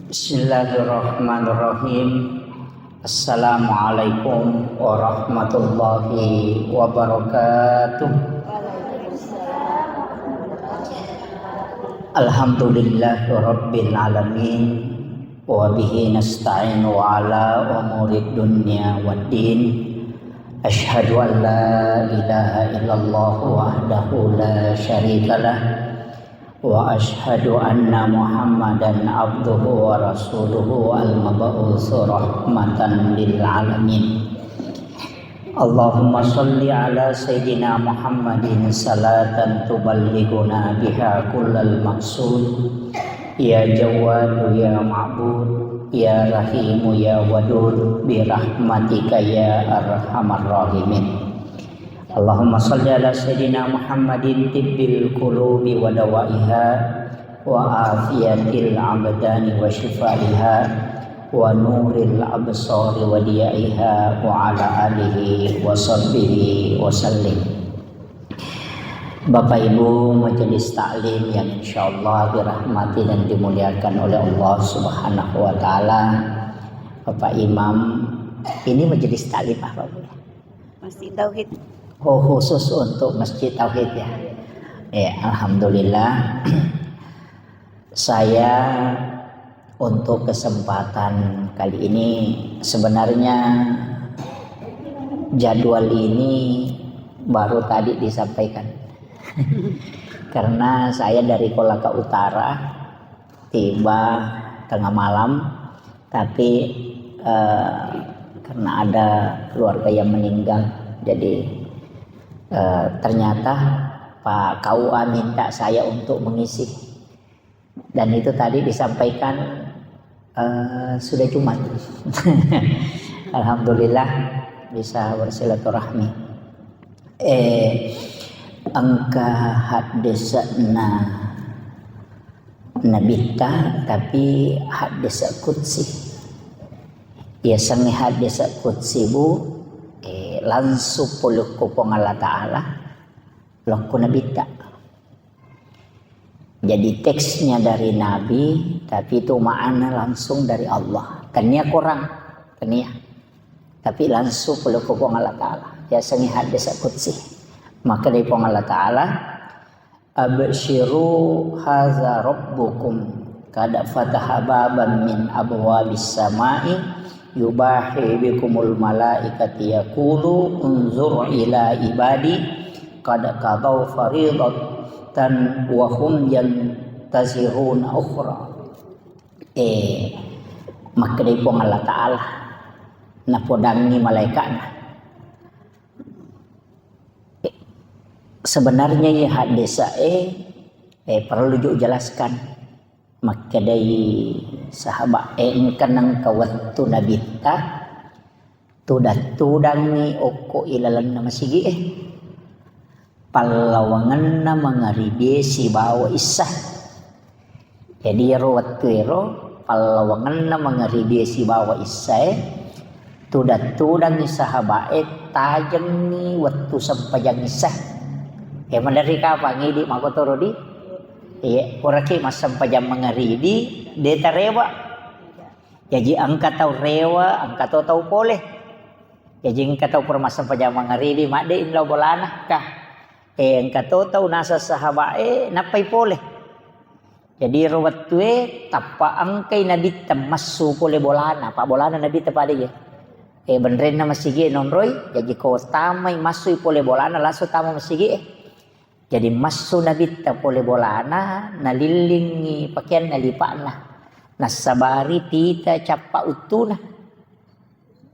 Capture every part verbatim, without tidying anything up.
Bismillahirrahmanirrahim. Assalamualaikum warahmatullahi wabarakatuh. Alhamdulillahirabbil alamin. Wa bihi nasta'inu ala umurid dunya waddin. Asyhadu an la ilaha illallah wahdahu la syarikalah. Wa asyhadu anna Muhammadan abduhu wa rasuluhu al-mab'usu rahmatan lil alamin. Allahumma shalli ala sayyidina Muhammadin salatan tuballighuna biha kullal maqsud. Ya Jawwadu ya Ma'bud, ya Rahimu ya Wadud, bi rahmatika ya arhamar rahimin. Allahumma shalli ala sayyidina Muhammadin tibbil qulubi wa dawaiha wa afiyatil abdani wa shifaiha wa nuril absari wa diyaiha wa ala alihi wa sahbihi wa sallim. Bapak Ibu majelis taklim yang insyaallah dirahmati dan dimuliakan oleh Allah Subhanahu wa taala. Bapak Imam, ini majelis taklim apa, Bu? Masjid Tauhid. Oh, khusus untuk Masjid Tauhid ya. Ya, alhamdulillah. Saya untuk kesempatan kali ini sebenarnya jadwal ini baru tadi disampaikan. Karena saya dari Kolaka Utara, tiba tengah malam, tapi, eh, karena ada keluarga yang meninggal, jadi, eh, ternyata Pak K U A minta saya untuk mengisi. Dan itu tadi disampaikan, eh, sudah Jumat. Alhamdulillah bisa bersilaturahmi. Eh, engka haddese'na Nabitta, tapi haddese' qudsi. Yasengnge haddese' qudsi, Bu, eh, langsung pole ko Puang Allah Ta'ala, lokko Nabitta. Jadi teksnya dari Nabi, tapi itu makna langsung dari Allah. Tania korang, tania. Tapi langsung pole ko Puang Allah Ta'ala. Yasengnge haddese' qudsi. Makkedai Puang Allah Ta'ala, "Absyiru hadza rabbukum qad fataha baban min abwabis samai yubahi bikumul malaikati yaqulu unzur ila ibadi qad qadau faridatan wa hum yantaziruna ukhra." Eh, makkedai Puang Allah Ta'ala, napodangngi malaika'na. Sebenarnya iya haddese'e, eh, perlu ju jelaskan. Makkedai sahabat, eh, engka nengka wettu Nabitta, tudang-tudangngi okko ilalenna masigi'e. Pallawangenna mangaribie sibawa issa. Jadi ero wettuero, pallawangenna mangaribie sibawa issae, tudang-tudangngi sahaba'e, tajengngi wettu sempajang issa. E, maderri kapang idi makkotoro di? Iya, puraki massempajang mangaribi, de tarewa. Jaji engka tau rewa, engka to tau pole. Jaji engka tau pura massempajang mangaribi, madde inlau bolana, kah. E, engka to tau naseng sahaba'e, nappai pole. Jadi ro wettue tappa engkai Nabitta massu pole bolana, pa bolana Nabitta pada ye. E, benrenna masigi e nonroi, jaji ko tamai massui pole bolana langsung tama masigi e. Jadi massu Nabitta pole bolana, nalillingi pakeanna lipa'na, nassabari pita cappa uttuna.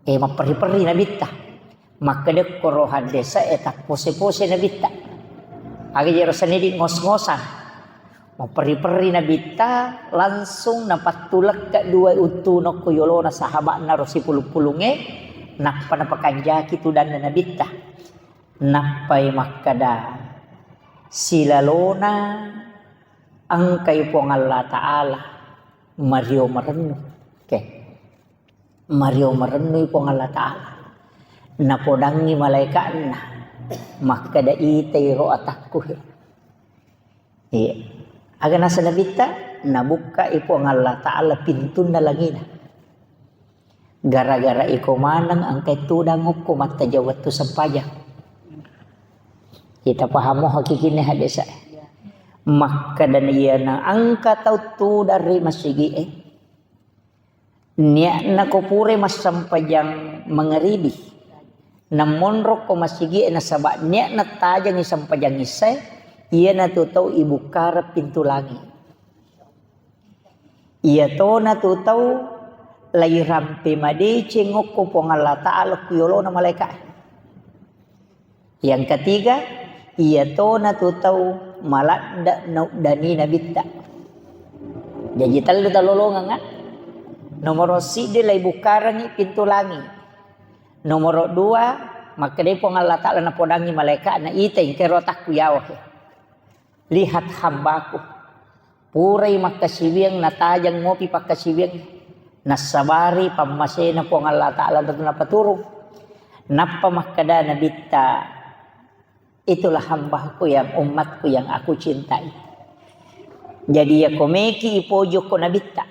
E, mapperri-perri Nabitta. Makkeda koro haddese e tappose-pose Nabitta. Aga jero senidi ngos-ngosan. Mapperri-perri Nabitta, langsung napattulekka dua uttu nokko yolona sahaba'na ro sipulung-pulungnge, nappa napakanjaki tudanna Nabitta. Nappai makkeda, silalona engkai Puang Allah Ta'ala mario marennu. Oke. Mario marennui Puang Allah Ta'ala. Napodangngi malaika'na, makkeda, itai ro atakku he. Iya. Aga naseng Nabitta, Nabukkai Puang Allah Ta'ala pintunna langina. Gara-gara iko maneng engka tudang okko mattajeng wettu sempajang. Kita pahamo hakikinna hadesa. Makkadani iyana engka tau tudang ri masigi'e. Niatna ko pura massempajang mangaribi. Nammonro ko masigi'e nasaba niatna tajengi sempajang issae, iyanatu tau ibukkareng pintu langi. Iyatona tu tau lairampe madeceng okko Puang Allah Ta'ala ku yolona malaeka'e. Yang ketiga, iyatona tu tau maladde nauddani nabitta. Jaji tellu talolongengnga. Nomoro siddi laibukkarengngi pintu langi. Nomoro dua, makkedai Puang Allah Ta'ala napodangngi malaeka'na, ita engkero takku yawa. Lihat hambaku. Purai makkasiwiang natajeng mopi pakkasiwiang. Nassabari pammasena Puang Allah Ta'ala tentu napaturung. Nappa makkeda nabitta, itulah hambaku yang umatku yang aku cintai. Jadi yako meki ipojokko nabitta.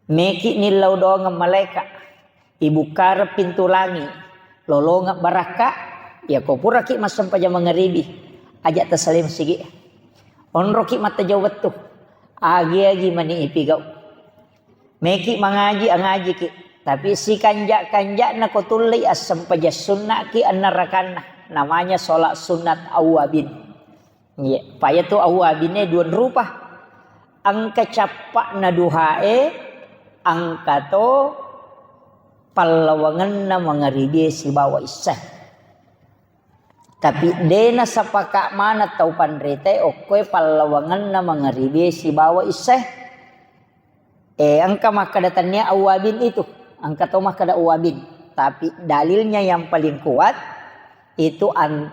Meki nillau doangeng malaeka, ibukkareng pintu langi, lolongeng barakka, yako puraki massempajang mangaribi, aja tasalai masigi. Onroki mattajeng wettu, agi-agi mani ipigau. Meki mangaji, angajiki, tapi sikanja-kanjana ko tullei assempajang sunnaki enneng rakanna, namanya sholat sunnat awwabin. Iya, payatu awwabinne dua rupa. Engka cappa'na duhae, engka to pallawangenna mangaribie sibawa issae. Tapi de nasapaka maneng tau panritae okkoe pallawangenna mangaribie sibawa issae. Eh, engka makkeda tennia awwabin itu, engka to makkeda awwabin. Tapi dalilnya yang paling kuat itu an-,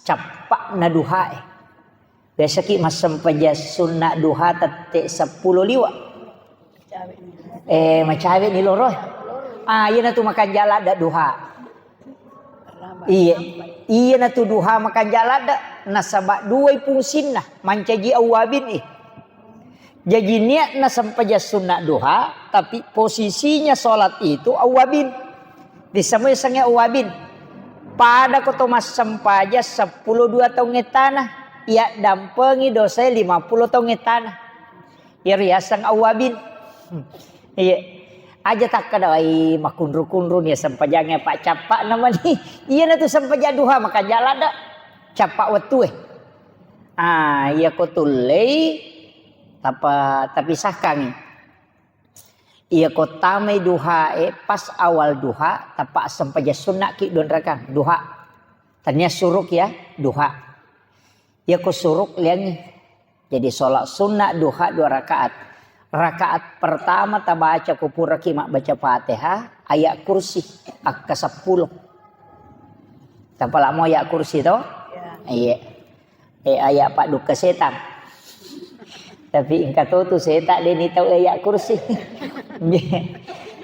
cappa'na duhae. Biasaki massempajang sunna duha tette seppulo liwa. Eh, macawe ni loro. Ah, iyana tu makanja ladde duha. Iya, iyana tu duha makanja ladde. Nasaba duai fungsinna, mancaji awwabin eh. Jaji niatna sempajang sunna duha, tapi posisinya sholat itu awwabin. Disemui sengnge awwabin. Pada ko to massempajang seppulo dua taung ettana, iya dampengi dosae lima puluh taung ettana. Iyaro yaseng awwabin. Iya. Aja takkeda, "Wai, makunru-kunru ni sempajangnge, Pak, cappa namani." Iyana tu sempajang duha, makanja ladde. Cappa wettue. Ah, iya ko tullei, tapa-, tapisahkangngi. Iya ko tamai duhae, pas awal duha, tappa sempajang sunnaki dua rakang, duha. Tania suruk ya, duha. Iya ko suruk liangngi. Jadi sholat sunnah duha dua rakaat. Rakaat pertama tabaca ko puraki mabbaca Fatihah, ayat kursi, akka seppulo. Tapalamo ayat kursi to? Iya. Eh, ayat paddukka setang. Tapi engka to tu setang de ni tau ayat kursi.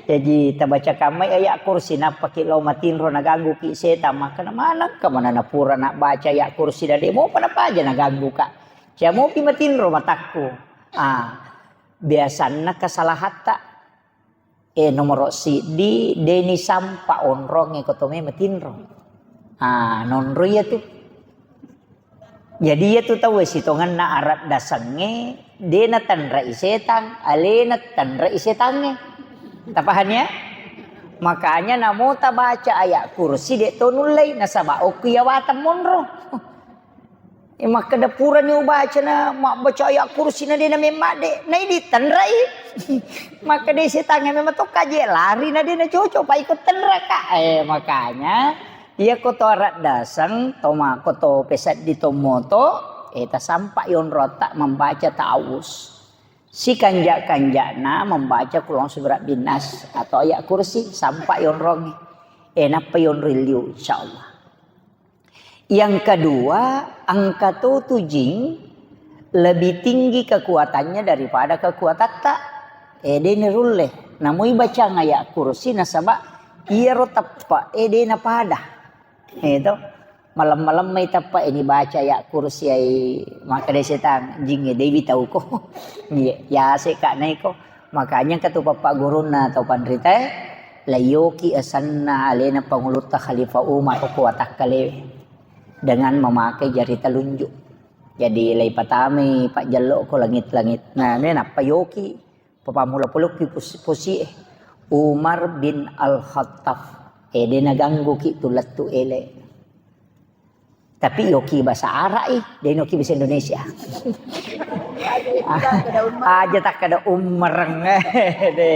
Jadi tabaca kamai ayat kursi, nappaki lao matinro naganggu ki setang, makkeda maneng ka mana napura nabbaca ayat kursi dade mopa napaja naganggu ka. Cia mopi matinro matakku. Ah, biasanna kesalahatta. Eh, nomoro siddi, deni sampa onrongnge ko tome matinro. Ah, nonro iya tu. Jadi iya tu tau sitongenna arat dasengnge, dena tanrai setang, alena tanrai setangnge. Tapahani ya? Makanya namo tabaca ayat kursi de to nullei, nasaba okku iya watang monro. Eh, makkeda purani ubacana mabbaca ayat kursi na dena memmadde, na idi tenrai. Makkeda setangnge memang tokka je lari na dena cocok pa iko tenraka. Eh, makanya iya ko to arat daseng, to mako to peseddi to moto, eh, tasampa yonrotta membaca ta'awus. Sikanja-kanjana membaca kulong surat binas atau ayat kursi, sampa yonrongi. Eh, nappa yonri liu, insyaallah. Yang kedua, engka to tu jing lebih tinggi kekuatannya daripada kekuatatta. Eh, de nerulle. Namui bacang ayat kursi nasaba iyaro teppa, eh, de napada. Eh, to. Malem-malem mai tappa ini baca ya kursi ai, makkeda setang, jingnge dewi tauko. Iya, ya se ka naiko. Makanya katu papa gurunna tau panrita, layoki asanna alena pangulutta Khalifah Umar ko watakkalewe dengan memakai jari telunjuk. Jadi lai patamai pajjello ko langit-langit. Nah, ne nappa yoki. Papammula polokki pos-, posie. Umar bin Al-Khattab. Eh, de nagangguki tu lettu ele. Tapi yoki bahasa Arab, eh, de noki bahasa Indonesia. Aja takkada ummereng. De.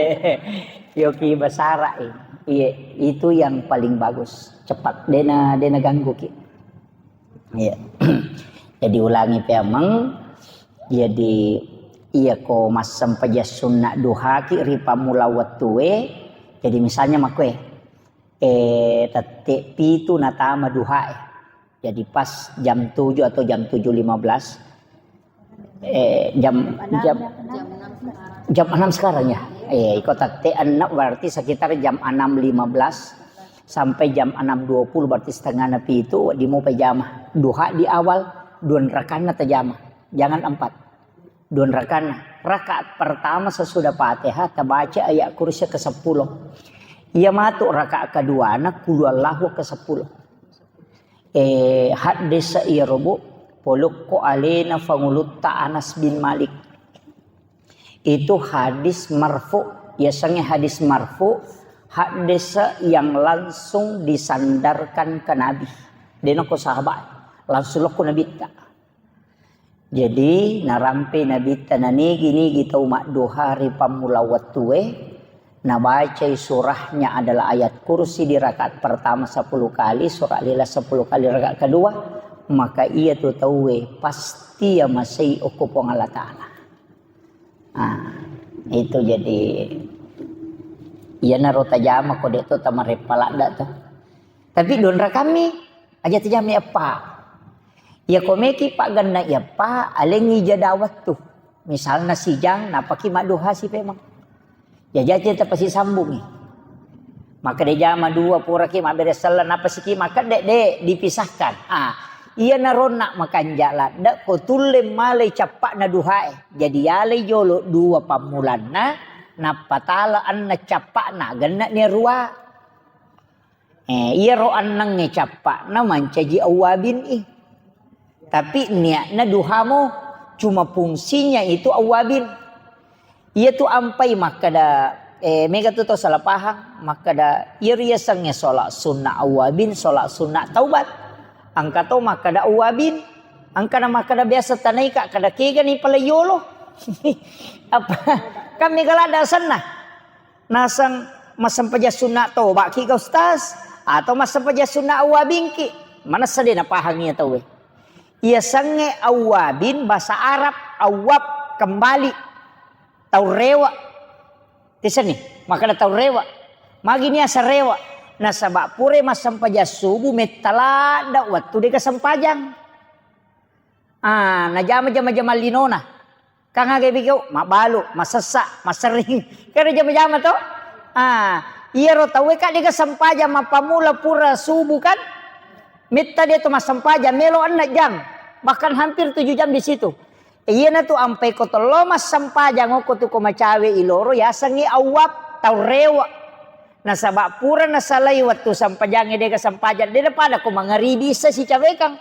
Yoki bahasa Arab, eh. Iya, itu yang paling bagus. Cepat. De na, de nagangguki. Iya. Jadi ulangi peameng. Jadi iya ko massempajang sunna duhaki ri pammula wettue. Jadi misalnya makkue, eh, tette pitu natama duhae. Jadi pas jam tujuh atau jam tujuh lima belas, eh, jam, jam, jam enam sekarang ya. Eh, iko tette enam berarti sekitar jam enam lima belas sampai jam enam dua puluh, berarti setengah napi itu di mau pejama. Duha di awal, dua rakanna tajama. Jangan empat. Dua rakanna. Rakaat pertama sesudah Fatihah tabaca ayat kursi ke sepuluh. Iya matu rakaat keduana kulu Allahu ke sepuluh. Eh, hadis iya robo polokko alena fangulutta Anas bin Malik. Itu hadis marfu, yasengnge hadis marfu, hadis yang langsung disandarkan ke Nabi. Dena ko sahabat, langsung lokko Nabitta. Jadi, narampe Nabitta nanigi-nigi tau madduha ri pammula wettue, nabacai surahnya adalah ayat kursi di rakaat pertama sepuluh kali, surah Al-Ikhlas sepuluh kali rakaat kedua, maka iya tu tauwe pasti yamasei okko Puang Allah Ta'ala. Ah, itu jadi, iyanaro tajama ko de to tamareppa ladda to. Tapi donra kami, aja tajama eppa. Iya ko meki pagganna eppa, alengi jeda wettu. Misalna sijang, napaki madduha si pemang. Jajace tapasisambungi. Makkeda jama dua puraki mabbere selleng, napasiki makkeda de dipisahkan. Ah, iya naronna makanja ladde ko tulle malai cappa'na duhae. Jadi yalai jolo dua pammulanna, nappa tala anna cappa'na, genna ni rua. Eh, iyaro annengnge cappa'na mancaji awwabin i. Tapi niatna duhamo, cuma fungsinya itu awwabin. Iya tu ampai makkeda, eh, mega tu tau salah paham, makkeda iya riasengnge sholat sunnah awwabin, sholat sunnah taubat. Engka to makkeda awwabin, engka na makkeda biasa tanaika kada kega ni pala yolo. Apa? Kan mega ladda asenna. Naseng massempajang sunna tobaki ga Ustaz? Atau massempajang sunna awwabingki? Manessa de napahang iya tauwe. Iya sengnge awwabin bahasa Arab, awwab kembali. Tau rewe. Tisenni, makkeda tau rewe. Magi niasa rewe? Nasaba pura massempajang subuh metta ladda wettu dega sempajang. Ah, najama jama-jama linona. Kang aga bigau, mabbalu, masessa, maserring. Kero jama-jama to? Ah, iyaro tauwe ka dega sempajang mappamula pura subuh kan? Metta de to massempajang, melo enneng jam. Bahkan hampir tujuh jam di situ. Iyana tu ampai ko tello massempajang okko tu ko macawe iloro yasengngi awwab tau rewe. Nasaba pura nasalai wettu sempajangnge dega sempajang, dena pada ko mangaribi issa sicawekang.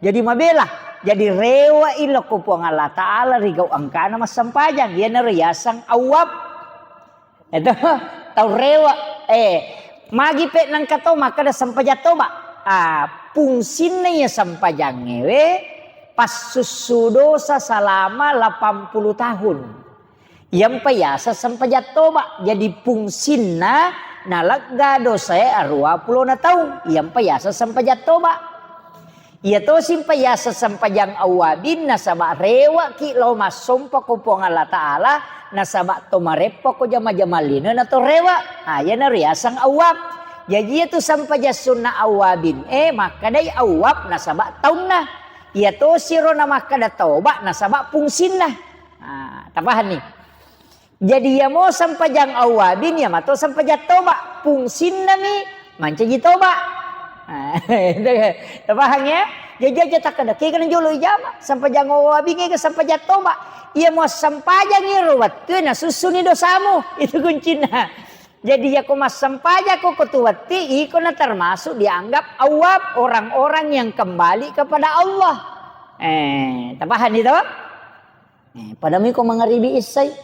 Jadi mabela. Jadi rewe i lokko Puang Allah Ta'ala ri gau engkana massempajang. Iyanaro yaseng awwab. Itu tau rewe. Eh, magi pe nengka to makkeda sempajang toba. Ah, fungsinna iya sempajangnge we passussu dosa salama lapan puluh tahun. Iyampa yaseng sempajang toba. Jadi fungsinna nalegga dosae aruwa pulona taung. Iyampa yaseng sempajang toba. Iya tosi mpa yaseng sempajang awwabin nasaba reweki lao massompa ko Puang Allah Ta'ala, nasaba to mareppa ko jama-jama linona to rewe. Ah, iyanaro yaseng awwab. Jaji iyatu sempajang sunna awwabin e makkedai awwab nasaba taunna. Iya tosiro namakkeda toba nasaba fungsinna. Ah, tapahanni? Jadi, iyamo sempajang awwabin, iyamato sempajang toba. Fungsinnami mancaji toba. Tapahang ya? Jaji aja takkeda, kega na jolo ijama, sempajang awwabing ega sempajang toba. Iya muassempajang iro wettue nasussuni dosamu. Itu kuncinna. Jadi yako massempajang ko ko tu wetti, iko na termasuk dianggap awwab, orang-orang yang kembali kepada Allah. Eh, tapahang itu? Eh, pada miko mangaribi issai,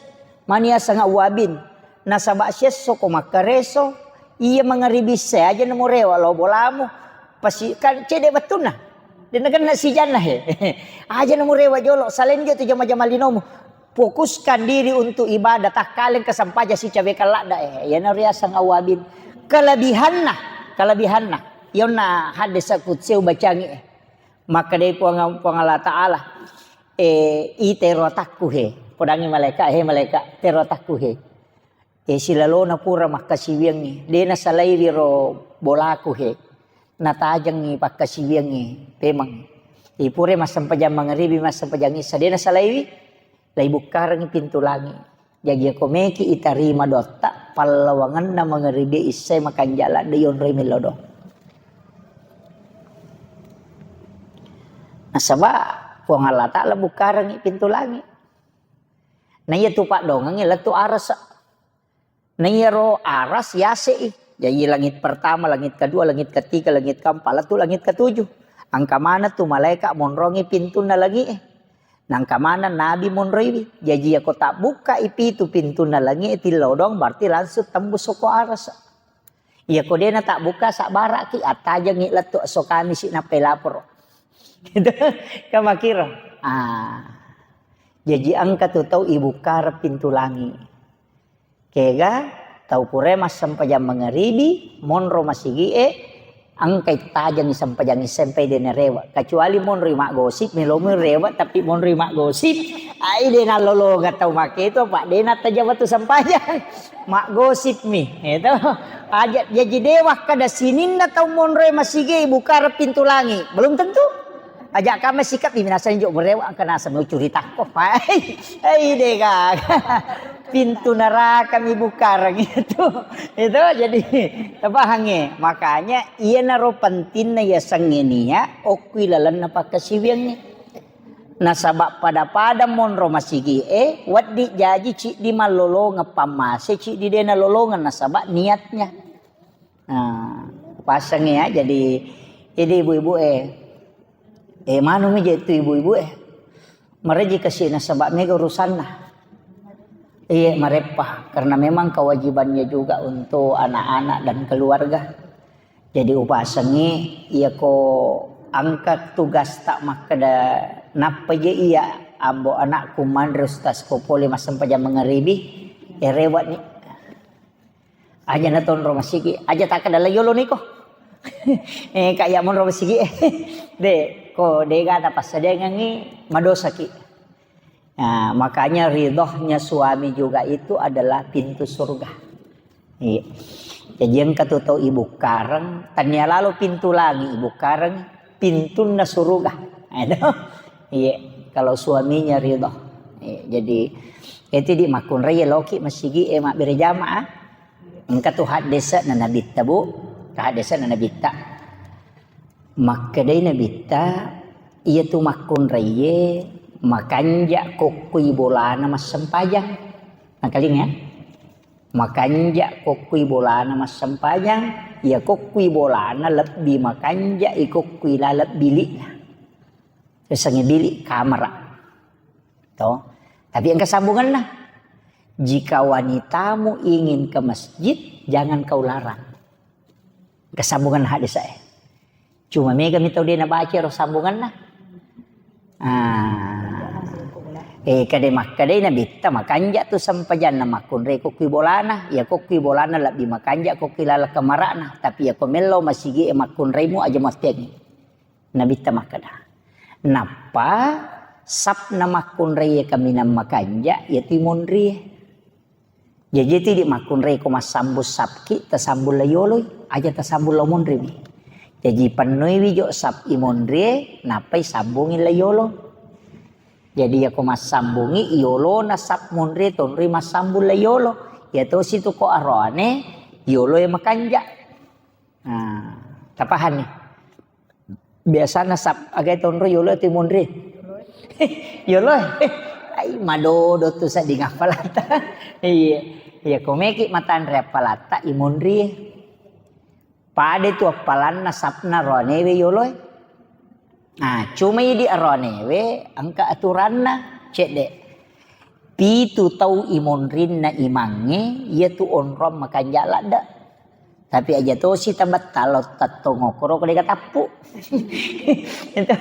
mani asang awwabin. Nasaba siesso ko makkareso, iya mangaribi issai aja namurewa lao bolamu. Pasi kan cede bettunna. De nakenna sijanna he. Aja namurewa jolo, selain dia tu jama-jama linomu. Fokuskan diri untuk ibadah, takkaleng kesempaja si cabe kalladda eh. Yana riasang awwabin. Kelebihanna, kelebihanna. Yonna hadis kutsi ubacangi eh. Makkedai Puang, Puang Allah Ta'ala, eh, i tero atakku he. Podangi malaika, he malaika, tero atakku he. Eh, silalona pura makkasiwiangngi. De nasalaiwi ro bolaku he. Natajengngi pakkasiwiangngi pemeng. Eh, pura massempajang mangaribi, massempajang issa. De nasalaiwi. Laibukkarengngi pintu langi. Jaji, yako meki itarima doatta, pallawangenna mangaribi issai makanja ladde yonroi mello doang. Nasaba Puang Allah Ta'ala bukkarengngi pintu langi. Na iya tu paddongengngi lettu arasa. Na iyaro aras yase'i. Jaji langit pertama, langit kedua, langit ketiga, langit keempat, lettu langit ketujuh. Angka maneng tu malaika monrongi pintunna langi'e. Nangka maneng nabi monroiwi. Jaji yako tabbukkai pitu pintunna langi'e tillau doang, berarti langsung tembus soko arasa. Iyako dena tabbukka sabbaraki, attajengngi lettu esso kamisi nappai laporo. Itu kamakiro. Ah. Jaji engka tu tau ibukkareng pintu langi. Kega tau purae massempajang mangaribi, monro masigi'e, engkai tajengngi sempajang issai, de narewe. Kecuali monroi maggosip, melomi rewe, tapi monroi maggosip, ai de nallolongeng tau makketo, apa de nattajeng wettu sempajang. Maggosip mi, itu. Aja, jaji de wakkeda sininna tau monroe masigi'e ibukkareng pintu langi. Belum tentu. Aja kame sikap di minasani jo merewa engka naseng ucuritakko. Hai, hai dega. Pintu neraka mi bukkareng itu. Itu jadi tapahangnge. Makanya iyanaro pentingna yasengnge nia okkui lalenna pakkasiwiangnge. Nasaba pada-pada monro masigi'e, wedding jaji ciddi mallolongeng pammase, ciddi de nalolongeng nasaba niatnya. Nah, pasangnge ya, jadi, jadi ibu-ibu eh, eh, manumi je tu ibu-ibu eh, mareji kasi nasaba mega urusanna. Iya, mareppa, karena memang kewajibannya juga untuk anak-anak dan keluarga. Jadi upasengi, iya ko angkat tugas tak makkeda, nappa je iya ambo anakku manre ustaz ko pole massempajang mangaribi, ya rewat ni. Aja natonro masigi, aja takkeda la yolo niko. Eh, kak ya monro masigi. De, ko dega ada passadiangengi madosaki. Nah, makanya ridhonya suami juga itu adalah pintu surga. Iya. Jadi engka tu tau ibukkareng, tania lalo pintu langi ibukkareng, pintunna suruga. Itu. Iya, kalau suaminya ridho. Iya, jadi itu di makkunrai loki masigi e mabbere jamaah. Engka tu haddese na nabitta, Bu. Haddese na nabitta. Makkedai nabitta, iya tu makkunraiye makanja kokkui bolana massempajang. Nakalinga ya? Makanja kokkui bolana massempajang, iya kokkui bolana lebbi makanja i kokkui laleng bilikna. Yasengnge bilik kamara. To. Tapi engka sambunganna. Jika wanitamu ingin ke masjid, jangan kau larang. Engka sambunganna hadis e. Cuma mega mi tau de nabaca ro sambunganna. Ah. Eh, kade makkedai nabitta makanja tu sempajanna makkunrai kokkui bolana. Ya kokkui bolana lebbi makanja kokkui laleng kamarana. Tapi ya ko mello masigi e makkunraimu aja muattiangi. Nabitta makkeda, nappa sapna makkunrai kaminang makanja, iyatu imonrie. Jaji tidi makkunrai ko massambung sapki, tasambung la yoloi, aja tasambung la monrimi. Jaji pennoiwi jo sap imonrie, nappai sambungi la yolo. Jadi yako massambungi yolona sap monrie, tonroi massambung la yolo. Iyatosi tu ko aroane, yoloe makanja. Nah, Tapahanni? Biasana sap-, aga tonro yolo tu monri. Yolo. Ai, madodo tu sedding apalata. Iya. Iya, ko meki matanre apalata imonri. Pada tu appalanna sapna roanewe yolo. Nah, cuma idi aroanewe engka aturanna cedde. Pitu tau imonrinna imangnge, iya tu onrong makanja ladde. Tapi aja tosi tabetta lao tattong okkoro ko dega tappu. Itu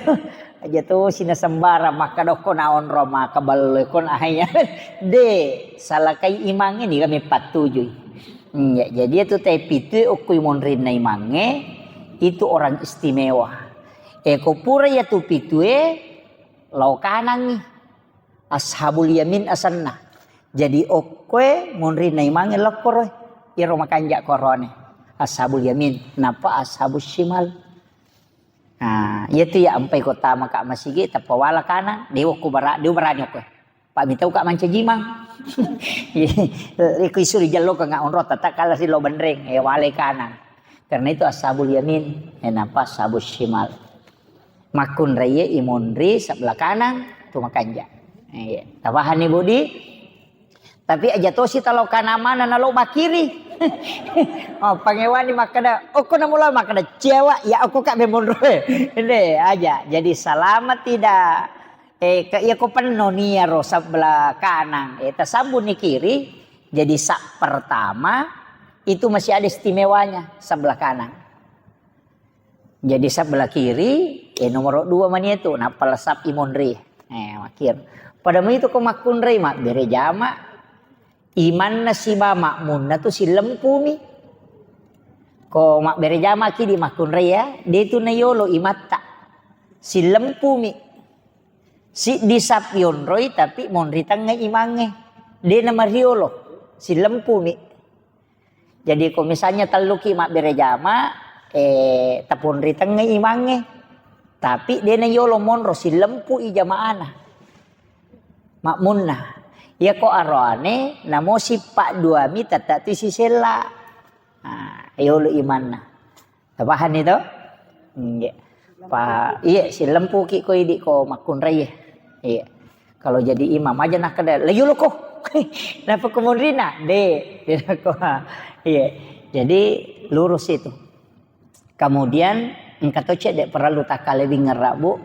aja tosi na sembarang makkadokko na onrong maka ballo ko na hanya. De, salakai imangnge ni kami pattujui. Hmm, ya, jadi itu te pitu okko imonrinna imangnge itu orang istimewa. E ko pura ya tu pitu e lao kanangi. Ashabul Yamin asenna. Jadi okkoe monrinna imangnge lokkoro. Iyaro makanja korone. Ashabul Yamin, napa Ashabus Shimal. Nah, iya tu ya ampai ko tama ka masigi tappa wala kanang, dewa ku bara, dewa berani okkoe. Pak mitau ka mancaji mang. Iku isuri jallo ka nggak onro tata kala si lo benreng, eh wale kanang. Karena itu Ashabul Yamin, eh napa Ashabus Shimal. Makkunraie imonri sebelah kanang tu makanja. Iya. Tapahanni Budi? Tapi aja tosi talo kanang mana nalo bakiri. Oh, pangewani makkeda, okko namula makkeda cewa ya okko ka bemonroe. Ini aja. Jadi selama tidak eh ke iya ko penno niaro sebelah kanang, eh tasambuni kiri. Jadi sak pertama itu masih ada istimewanya sebelah kanang. Jadi sebelah kiri, eh, nomor dua mani itu, nappa lesap imonri. Eh, makir. Pada itu ko makkunrai mabbere jama, imanna siba makmunna tu sillempumi. Ko mabbere jama ki di makkunrai ya, de tu na yolo imatta. Sillempumi. Siddi sap yonroi tapi monri tengnga imangnge. De na mariolo, sillempumi. Jadi ko misalnya telluki mabbere jama, eh, taponri tengnga imangnge. Tapi de na yolo monro, sillempu i jamaana. Makmunna. Iya ko aroane, namo sippa duami tetta tu sisella. Nah, yolo imanna. Tapahanni to? Iya. Pa, iya, silempuki ko idi ko makkunrai. Iya. Kalau jadi imam aja nakkeda, "La yolo ko." Napa kemunrina? De, de ko. Iya. Jadi lurus itu. Kemudian engka to cedde perlu takkalewing ngerra, Bu.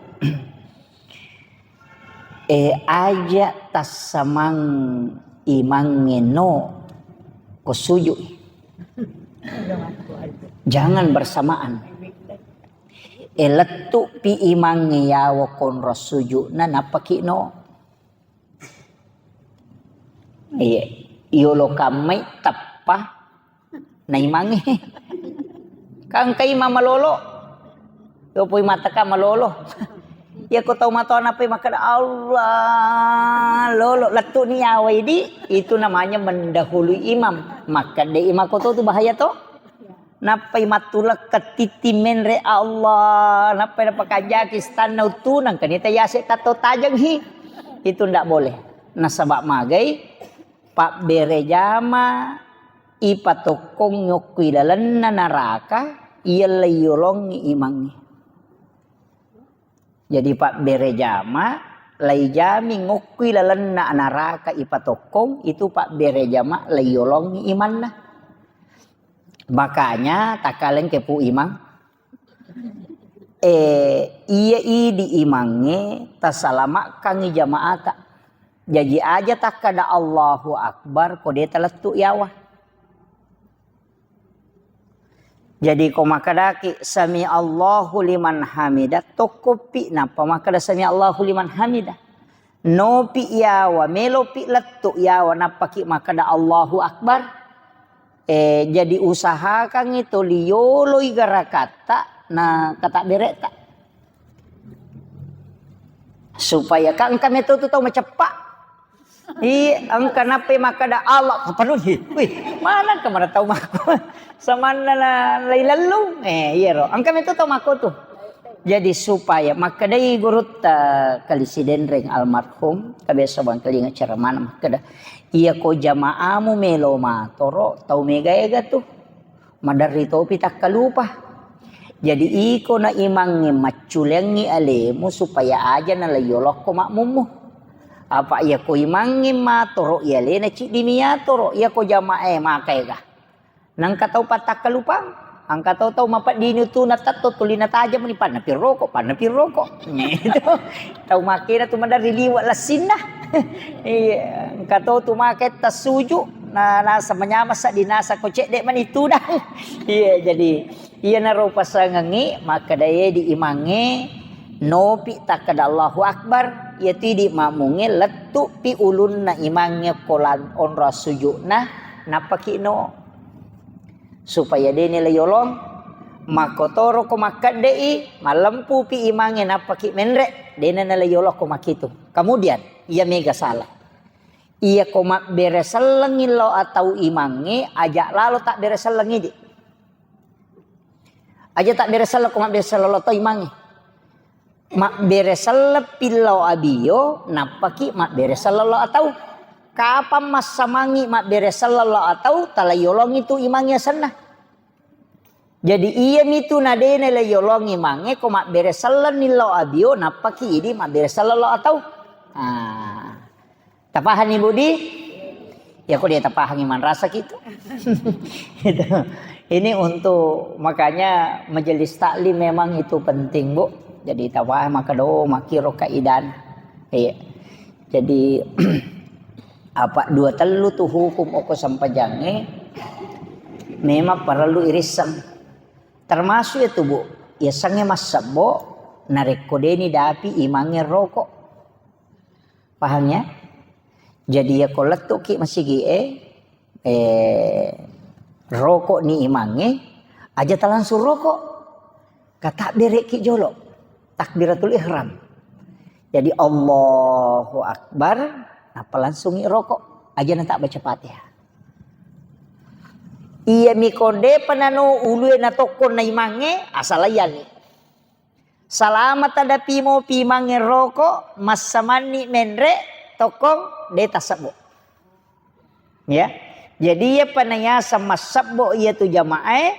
Eh, aja tassamang imangnge no ko sujui. Jangan bersamaan. Eh, lettu pi imangnge yawo konro sujuna nappaki no. Iya, yolo kammai tappa naimangnge. Kangka imang malolo. Yopoi mataka malolo. Iya ko tau matoa nappai makkeda Allah lolo lettu ni yawa idi, itu namanya mendahului imam. Makkeda imam ko to tu bahaya to. Nappai mattulekka titti menre Allah, nappai napakanjaki stanna uttunang, kan ita yase tatto tajeng hi. Itu ndak boleh. Nasaba magai pabbere jama ipatokkong yokku ilalenna naraka, iya leiyolongi imangnge. Jadi pabbere jama laijami ngokkui lalenna naraka ipatokkong, itu pabbere jama laiyolongi imanna. Makanya takkalengke pu imang, eh, iya idi imangnge tasalamakkangi jamaata. Jaji aja takkada Allahu Akbar ko de talettu yawa. Jadi ko makkedaki sami Allahu liman hamida, tokkopi nappa makkeda sami Allahu liman hamida. Nopi yawa, melopi lettu yawa, nappaki makkeda Allahu Akbar. Eh, jadi usahakangngi to liyoloi garakatta na katabberetta. Supaya ka engka meto tu tau maceppa. Iya, engka nappai makkeda Allah, apa nun? Wih, mana engka mana tau makko? Samanna na lai lellung. Eh, iya ro. Engka meto tau makko tu. Jadi supaya makkedai gurutta Kali Sidenreng almarhum, kabiasa bangkalinga ceramana makkeda, iya ko jamaamu melo matoro, tau mega-ega tu. Maderri topi takkalupa. Jadi iko na imangnge macculeangngi alemu supaya aja nalaiyolokko makmummu. Apa iyako imangnge matoro i alena ciddi miyatoro, iyako jamaah e makaega. Nangka tau pattakkalupang, angka tau tau mapeddini tu natatto tuli natajang mani panna pirroko, panna pirroko. Itu. Tau makena tu maderri liwe lassinna. Iya, angka tau tu make tassuju na nasa manyameng saddi nasa ko cedde mani tudang. Iya, jadi iyanaro pasangengngi makkedae di imangnge nopi takkeda Allahu Akbar, iyatu idi makmungnge lettupi ulunna imangnge ko lan onro assujukna, nappaki no. Supaya de nala yolong, makkotoro ko makkedde'i, malempupi imangnge nappaki menre, de nala yolong ko makitu. Kemudian, iya mega salah. Iya ko mabbere sellengngi lao atau imangnge, aja lalo tabbere sellengngi di. Aja tabbere selleng ko mabbere selleng lao atau imangnge. Mabbere selleng pillau abio, nappaki mabbere selleng lao atau. Kapang massamangngi mabbere selleng lao atau, tala yolongi tu imangnge asenna. Jadi iyami tu nadena la yolongi imangnge ko mabbere sellenni lao abio, nappaki idi mabbere selleng lao atau. Ah. Tapahanni, Budi? Ya, kok dia tapahangi manrasa gitu. Gitu. Ini untuk, makanya majelis taklim memang itu penting, Bu. Jadi, tapahang maka do, makiro kaidan. Iya. Jadi, apa dua tellu tu hukum oko sempajangnge memang perlu irisseng. Termasuk itu, Bu, yasengnge massebbo narekko deni dapi imangnge rokok. Paham ya? Jadi, ya ko lettuki masigi e, eh, rokok ni imangnge, aja talangsung rokok. Katabbereki jolo. Takbiratul ihram. Jadi, Allahu Akbar, nappa langsungi rokok. Aja na tak baca Fatihah. Iya mi konde penano ulue na tokkong na imangnge, asalaiani. Salama tadapi mo pimangnge roko, massamanni menre, tokkong, de tassebbo. Ya. Jadi, iya panayasa massebbo iya tu jamaah e,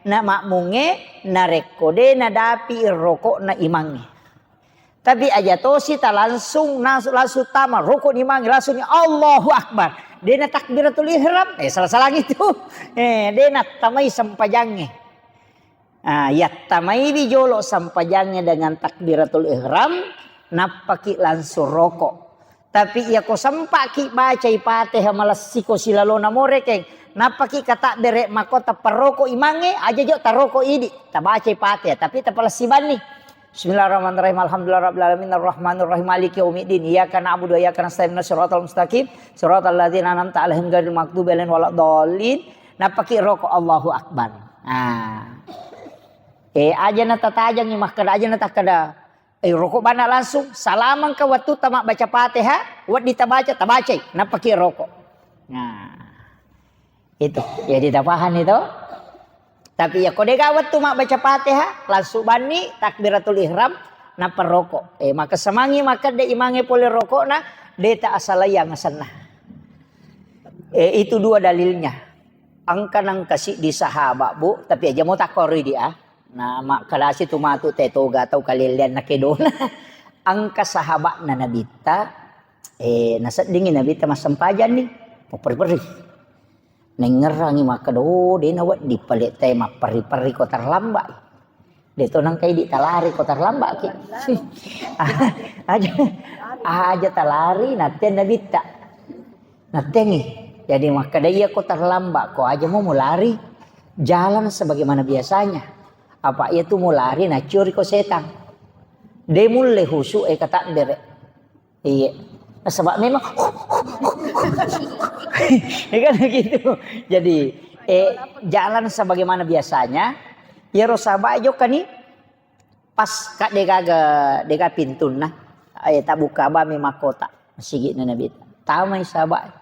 na makmungnge, narekko de nadapi rokok na imangnge. Tapi aja tosi ta langsung, nas-, langsung tama rokok ni imangnge, langsung ni Allahu Akbar. De na takbiratul ihram, eh, salah-salah itu. Eh, de na tamai sempajangnge. Ah, yattamaiwi jolo sampajangnge dengan takbiratul ihram, nappaki langsung roko. Tapi iyako sempaki bacai Fatihah malessiko silalona morekeng, nappaki katabbere mako tapparoko imangnge, aja jo taroko idi, tabacai Fatihah, tapi tapalessi banni. Bismillahirrahmanirrahim. Alhamdulillahirabbil alamin, arrahmanirrahim, maliki yaumiddin. Iyyaka na'budu wa iyyaka nasta'in, ihdinas siratal mustaqim, siratal ladzina an'amta 'alaihim ghairil maghdubi 'alaihim waladdallin. Nappaki roko, Allahu Akbar. Ah. Eh, aja na tatajangi makkeda, aja na takkeda, eh, roko bana langsung, salamengka wettu ta mabbaca Fatihah, weddi tabaca, tabacai, nappaki roko. Nah, itu. Jadi tapahani to? Tapi ya ko dega wettu mabbaca Fatihah, langsung banni takbiratul ihram, nappa roko. Eh, maka semangi makkeda imangnge pole rokokna, de ta asalaiang asenna. Eh, itu dua dalilnya. Engka nengka siddi sahabat, Bu, tapi aja mo takkoroi di, ah. Na makkalasi tu matu te toga tau kalelleang na kedona. Engka sahabatna Nabitta, eh, naseddingi Nabitta massempajang ni, mapperri-perri. Nengngerangi makkeda, "Oh, de nawedding pale te mapperri-perri ko terlambat." De to nengka idi talari ko terlambat ki. Aja, aja talari, natte Nabitta. Nattengi. Jadi makkeda, "Iya ko terlambat ko aja mo mulari, jalan sebagaimana biasanya. Apa iya tu mulari naciori ko setang. De mulle husu e katabbere." Iya. Nasaba memang ya kan gitu. Jadi, eh, jalan sebagaimana biasanya, iyaro sahabat jokka ni pas ka degaga, dega pintunna. Eh, tabbuka bami makkota. Masigi'na Nabi. Tamai sahabat.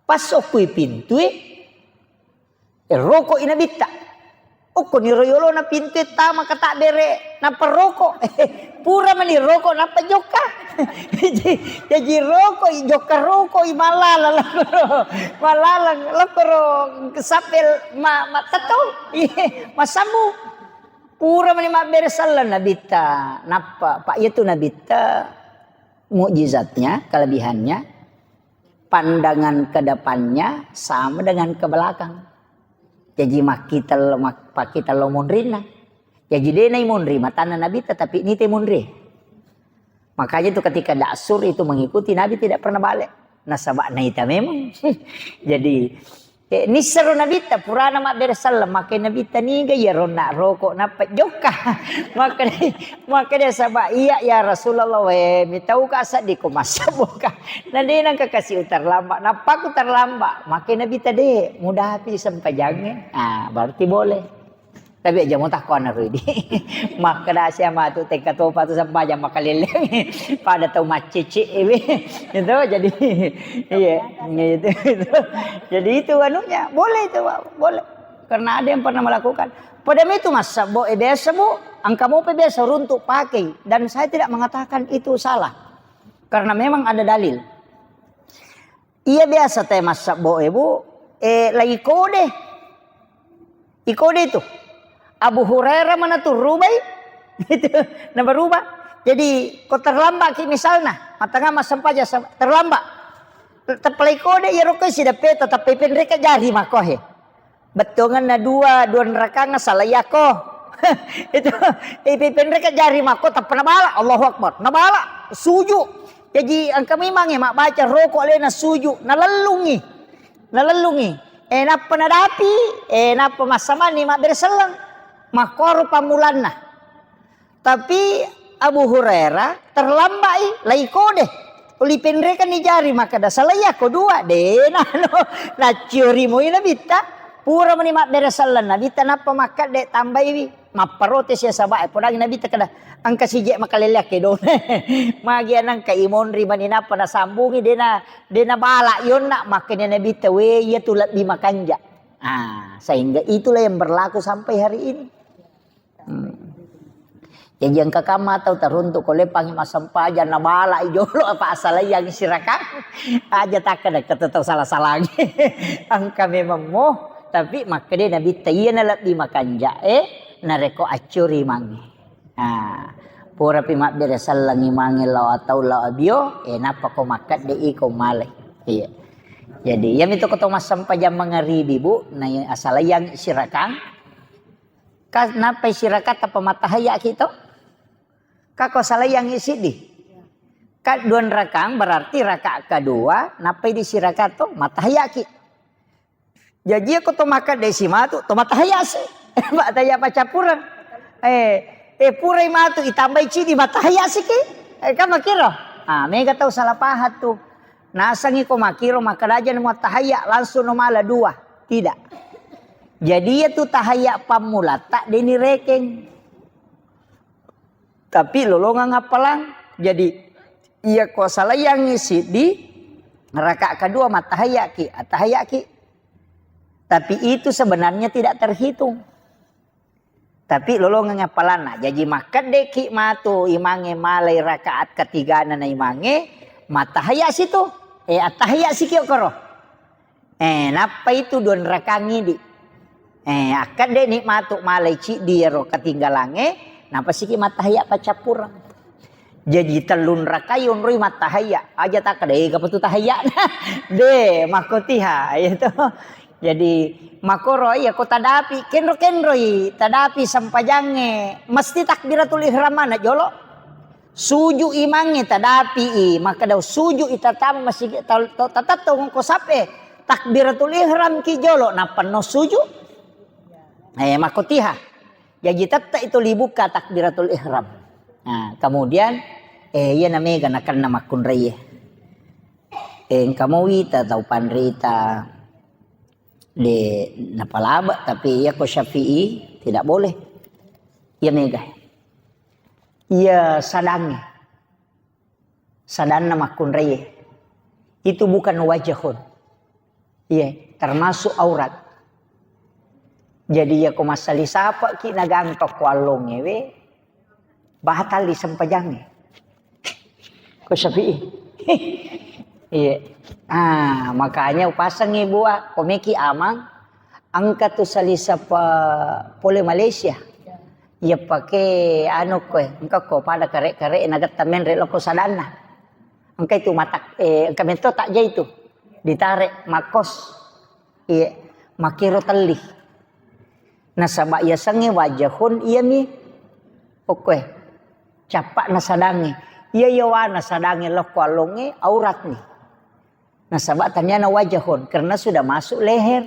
Pas okkui pintue, eh, roko i Nabitta. Okko ni royolona pintue tama katabbere nappa roko. Pura mani roko nappa jokka. Jaji, jaji roko i, jokka roko i malala lakkoro. Malala lakkoro sappel ma-, ma-, tetto. Iye, massambu. Pura mani mabbere selleng nabitta, nappa, Pak, iya tu nabitta mukjizatnya, kelebihannya, pandangan ke depannya sama dengan ke belakang. Jaji makkita lo, mak-, pakkita lo monrinna. Jaji de nai monri matanna nabitta, tapi nite monri. Makanya tu ketika daksur itu mengikuti Nabi tidak pernah balik. Nasaba naita memang. Jadi, eh, nissero nabitta, purana mabbere selleng, makke nabitta niga iya ronna roko nappa jokka. Makkeda, makkeda saba iya ya Rasulullah, we, mitauka seddi ko massabboka. Na de nangka kasi uterlambat, nappaku terlambat. Makke nabitta de, mudapi sempajangnge. Ah, berarti boleh. Tapi aja mau takko ana rudi. Makkeda sia matu tekka topa tu sempajang makaleleng. Pada tau maccece ewe. Itu jadi iya, itu, itu. Jadi itu anunya, boleh itu, Pak, boleh. Karena ada yang pernah melakukan. Pada itu massabbo, eh, biasa, Bu, engka mopa biasa runtuk pakai dan saya tidak mengatakan itu salah. Karena memang ada dalil. Iya biasa te massabbo e, Bu, eh, lai kode. Ikode itu. Abu Hurairah mana tuh rubai? Itu, na berubah. Jadi, ko terlambat ki misalna, matanga massempajang sa-, terlambat. Teppalai kode iya rokko si depe tetap penreka jari makohe. Bettuanganna dua, dua rakang salai ako. Itu, eh, penreka jari mako, tappa nabala, Allahu Akbar. Nabala, suju. Jaji engka memang ya, mak baca rokok lena suju, nalellungi. Nalellungi. Eh, nappa nadapi, eh, nappa massamani mabbere selleng. Makkoro pammulanna. Tapi Abu Hurairah terlambai, lai kode. Uli penrekanni jari, makkeda, "Salai ako dua, de nano." Nacciori moi nabitta, pura mani mabbere selleng nabitta, nappa makkedde tambaiwi. Mapparotes ya sabae, podangi nabitta keda, "Engka sije makalelle akkedone." Magi anangka imonri mani nappa nasambungi, dena, dena bala yonna, makkeda nabitta, "We, iya tu lebbi makanja." Ah, sehingga itulah yang berlaku sampai hari ini. Hmm. Jaji engka kamma tau taruntuk ko leppangi massempajang nabalai jolo apa asalaiangi sirakang. Aja takkeda kata tau sala-salangi. Engka memang mo, tapi makkeda nabitta iya na lebbi makanja, eh, narekko accuri mange. Nah, purapi mabbere sellengi mange lao atau lao abio, eh, nappa ko makkedde iko malai. Iya. Jadi, iya mito ko to massempajang mangaribi, Bu, na asalaiangi sirakang. Ka nappai sirakang tappa mattahayya ki to? Ka ko salaiangngi siddi. Ka dua rakang berarti rakaat kedua nappai di sirakang to mattahayya ki. Jaji ko to makkeda si matu to mattahayya si. Mattahayya paccappureng. Eh, eh purai matu itambai cidi mattahayya si ki. Eh, kan makiro. Ah, mega tau salah paham tu. Nasengi ko makiro makkeda aja mattahayya langsung no mala dua. Tidak. Jadi iya tu tahayya pammulatta deni rekeng. Tapi lolongang appalang. Jadi iya ko salaiangngi siddi, rakaat kedua mattahayya ki, attahayya ki. Tapi itu sebenarnya tidak terhitung. Tapi lolongang appalanna. Jaji makkedde ki matu imangnge malai rakaat ketigana na imangnge, mattahayya situ. Eh, attahayya siki okoro. Eh, nappa itu dua rakang idi. Eh, akkedde ni matu malai ciddi ero ketinggalangnge, nappa siki mattahayya paccappureng. Jaji tellung rakai onroi mattahayya, aja takkeda, "Eh, gapa tu tahayyana?" De, makkotiha, iya to. Jadi, makkoro iya ko tadapi, kenro-kenroi tadapi sempajangnge, mesti takbiratul ihram mana jolo. Suju imangnge tadapi i, makkeda suju i tatama masigi ta-, ta-, tatetto ko sape, takbiratul ihram ki jolo, nappa no suju. Eh, makkotiha. Jaji tette itu libukka takbiratul ihram. Nah, kemudian, eh, iya na mega nakenna makkunraie. Eh, engka mo wita tau panrita de napalaba, tapi iya ko Syafi'i tidak boleh. Iya mega. Iya sadangnge. Sadanna makkunraie. Itu bukan wajahun. Iya, termasuk aurat. Jadi iya ko massali sapaki nagangka ko allongngewe, batal di sempajangnge. Ko Syafi'i. Iya. Ah, makanya upasengngi bua, ko meki amang, engka tu sali sapa pole Malaysia. Iya pake anu koe, engka ko pada kare-kare nagetta menre loko sadanna. Engka itu matak, eh, engka metto takja itu. Ditare makkos. Iya, makero telli. Nasaba yasengnge wajahun iyami okkoe. Cappa'na sadangnge. Iya yawana sadangnge lokko allongnge auratni. Nasaba taniana wajahun karena sudah masuk leher.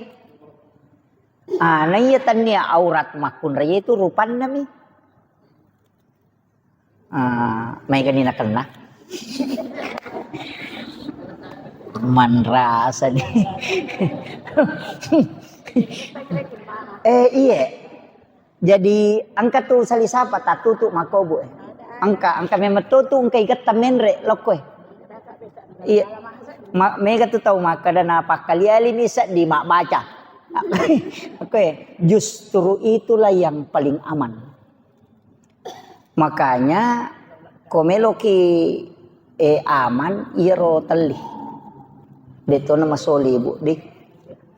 Ah, na iya tania aurat makkunrai itu rupannami. Ah, maegani nakenna. Manrasa ni. Eh, iye. Jadi engka tu salisapa tatutu makobu, eh. Engka, engka memang tu, tu engka igetta menre lokko, eh. Iya. Ma-, mega tu tau makkeda na pakkali-ali mi seddi mabbaca. Oke, justru itulah yang paling aman. Makanya ko meloki, eh, aman iyaro telli. Detona masoli, Bu, di.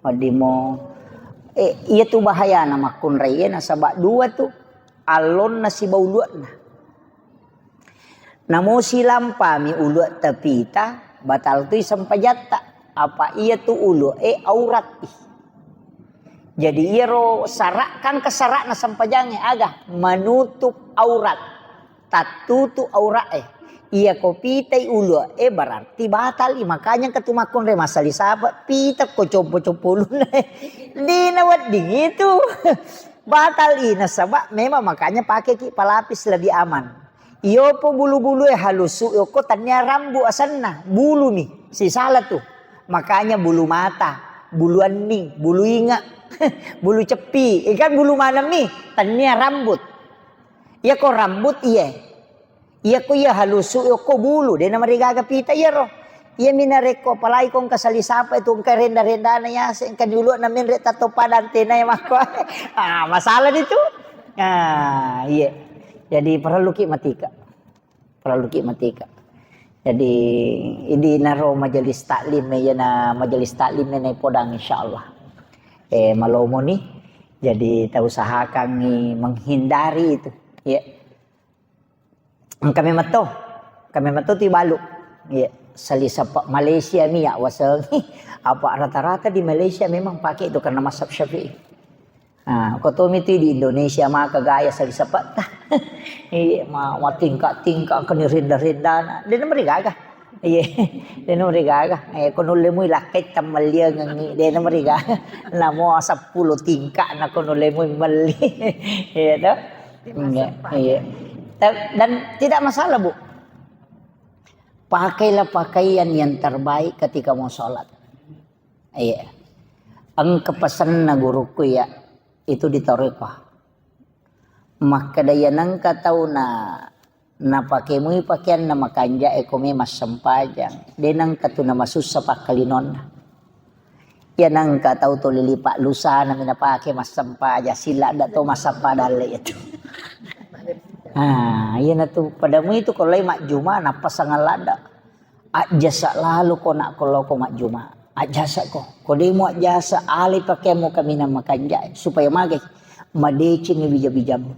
Wedding mo, eh, iya tu bahayana makkunrai, eh, nasaba dua tu, allonna siba uluanna. Namo silampami uluatta pita, batal tui sempajatta. Apa iya tu ulu'e aurat. Jadi iyaro sara', kan ke sara'na sempajangnge aga? Menutup aurat. Tattutu aura'e. Iya ko pitai ulu'e berarti batal i. Makanya engka tu makkunrai massali sapa, pita ko compo-compo ulunna. Dina wedding itu. Batal i nasaba memang makanya pakeki pelapis lebih aman. Iyopo bulu-bulue halusu okko tania rambu asenna, bulumi. Sisala tu. Makanya bulu mata, bulu anning, bulu inge, bulu ceppi. Eh, kan bulu maneng mi, tania rambut. Iya ko rambut iye. Iya ko iya halusu okko bulu, de namarigaga pita iyaro. Iya mi narekko apalagi ko engka sali sapa itu engka renda-rendana yase, engka di ulu'na menre tatto padang tenai makko. Ah, masalah itu. Ah, iya. Jadi perlu ki matika. Perlu ki matika. Jadi idi naro majelis taklim, iyana majelis taklim nai podang insyaallah. Eh, malomoni. Jadi tau usahakangi menghindari itu. Iya. Engka memetto, engka memetto tu ibalu. Iya, sali sapa Malaysia mi ya wasengi. Apa rata-rata di Malaysia memang pakai itu karena mazhab Syafi'i. Ah, ko tomi tu di Indonesia maka gaya sali sapa ta. Iya, ma, ma tingka-tingka keni renda-rendana. De namarigaga. Iya, de namarigaga. Eh, ko nulle mui lakkai tammalliangengi. De namarigaga. Namo seppulo tingka na ko nulle mui melli. Iya to. Iya, iya. Ta-, dan tidak masalah, Bu. Pakailah pakaian yang terbaik ketika mau sholat. Iya. Engka pesanna guruku ya, itu di Toriko. Makkeda iya nengka tau na, napake mui pakeanna makanja'e ko me massempajang. De nengka tu namasussa pakkalinonna. Iya nengka tau tuli lipa lusana mi napake massempajang, siladda to massempajang dalle itu. Ah, iya natu pada mui tu ko lai majjuma nappa sangaladda. Ajjasa lalo ko nak ko loko majjuma. Ajjasa ko. Ko demo ajjasa ale pakemu kaminang makanja'e supaya magai madeceng bija-bijamu.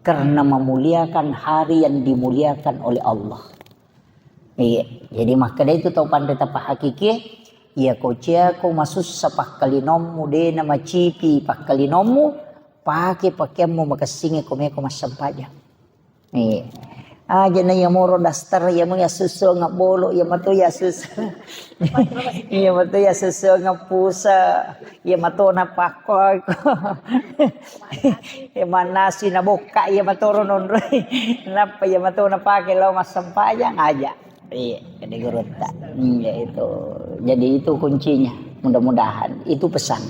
Karena memuliakan hari yang dimuliakan oleh Allah. Iya, jadi makkeda itu tau panre tapahakiki, iya ko cia ko masussa pakkalinommu, de na macipi pakkalinommu, pake pakeammu makessingi ko meko massempajang. Iya. Aja na iya moro daster, iya mo iya susu ngebbolo, iya mato iya susu. Iya mato iya susu ngepusa. Iya matona pakko. Iya manasi na bokka iya matoro nonroi. Nappa iya matona pake lao massempajang aja. Iya, jadi gurutta. Iya itu. Jadi itu kuncinya. Mudah-mudahan itu pesan.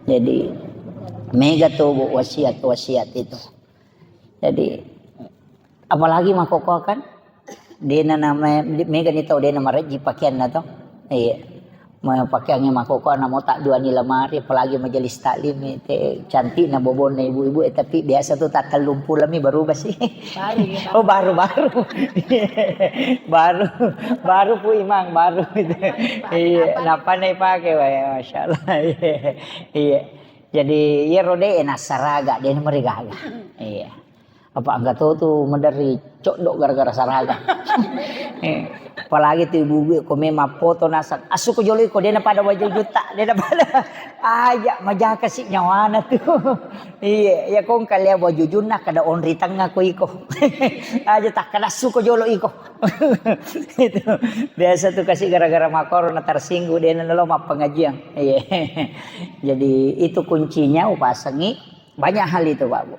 Jadi mega tu, Bu, wasiat-wasiat itu. Jadi apalagi makkokkoe kan, dena na me-, mega ni tau dena marejji pakeanna to. Iya. Ma-, pakeangnge makkokkoe na mo tak dua ni lamari, apalagi majelis taklim, eh, te cantikna bobonna ibu-ibu, eh, tapi biasa tu tak tellung pulo mi berubah sih. Baru ya, Pak? Oh, baru, baru. Baru, baru Pu Imang, baru. Iya, napa nih pakai, wah, ya, Masya Allah. Iya. Iya. Jadi iyaro de' nassaraga, de' namarigaga. Iya. Apa engka to tu maderri coddo gara-gara saraga. Eh, apalagi tu ibu-ibu ko memang foto naseng, "Assu ko jolo iko, de' napada wajujutta, de' napada." Aja majaka si nyawana tu. Iya, ya ko engka lea wajujunna kada onri tengnga ko iko. Aja takkada assu ko jolo iko. Itu biasa tu kasi gara-gara makoro na tersinggung, de' nalo mappengajian. Iya. Jadi itu kuncinya upasengi banyak hal itu, Pak Bu.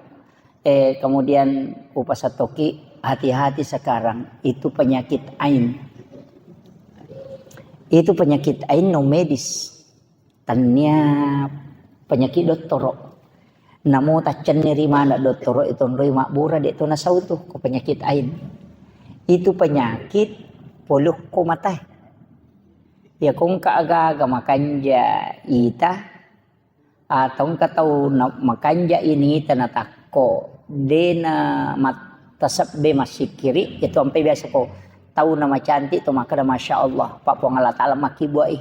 Eh, kemudian upasattoki hati-hati sekarang itu penyakit ain. Itu penyakit ain non medis. Tania penyakit dottoro. Namo taccenni ri mana dottoro itu nroi mabbura de' to nasau tu ko penyakit ain. Itu penyakit polukko matae. Ya ko engka aga-aga makanja ita atau engka tau na-, makanja ini ita natakko de' na mat-, tasebbe massikkiri, itu ampe biasa ko tau na macantik to makkeda masya Allah, Pak Puang Allah Taala makkibbuai.